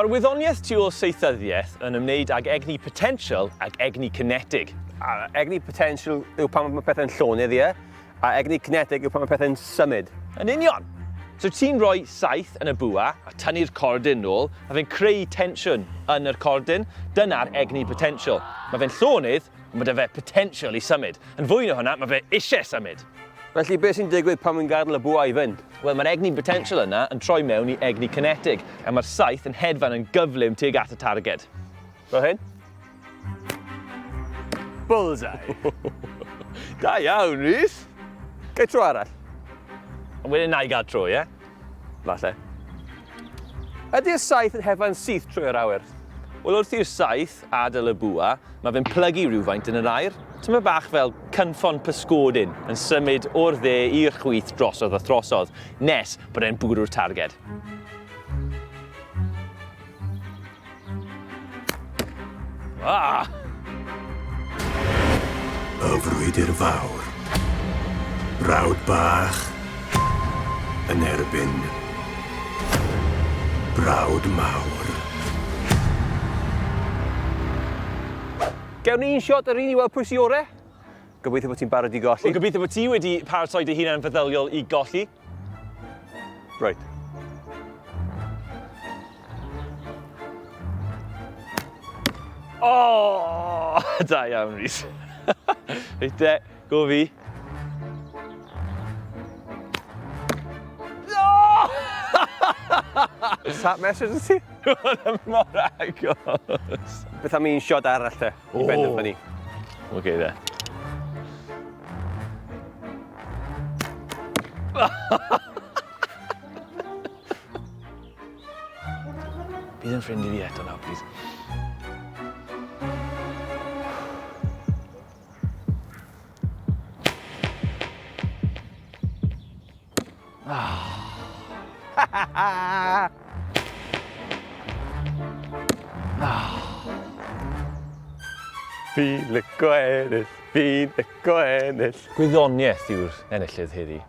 Mae'r wyddoniaeth tu ôl saethyddiaeth yn ymwneud ag egni potensial ac egni cinetig. A egni potensial yw pan mae pethau'n llonydd, ie? A egni cinetig yw pan mae pethau'n symud. Yn union! So ti'n rhoi saeth yn y bwa a tynnu'r cordyn nôl, a fe'n creu tensiwn yn yr cordyn. Dyna'r egni potensial. Mae fe'n llonydd, ond mae 'da fe potensial i symud. Yn fwy na hwnna, mae fe eisiau symud. Felly beth sy'n digwydd pan wi'n gadael y bwa i fynd? Wel, mae'r egni potensial yna yn troi mewn i egni cinetig, a mae'r saeth yn hedfan yn gyflym tuag at y targed. Fel hyn? Bullseye! Da iawn, Rhys! Gai tro arall? Ond wedyn na i gael tro, ie? Falle. Ydy'r saeth yn hedfan syth trwy'r awyr? Wel, wrth i'r saeth adael y bwa, mae fe'n plygu rhywfaint yn yr aer. Tyma bach fel cynffon pysgodyn yn symud o'r dde i'r chwith drosodd a throsodd, nes bod e'n bwrw'r targed. Ah! Y frwydr fawr. Brawd bach yn erbyn brawd mawr. Gewn ni un shot ar un i weld pwy sy ore? Gobeithio bod ti'n barod i golli. Wel, gobeithio bod ti wedi paratoi dy hunan feddyliol i golli. Reit. O! Da iawn, Rhys. Reit te, go fi. Sat message wyt ti? Hwnna mor agos. Beth am un shot arall te? I benderfynu. Oce de. Bydd yn ffrind i fi eto nawr, plîs. Fi'n lico ennill, fi'n lico ennill. Gwyddoniaeth yw'r enillydd heddi.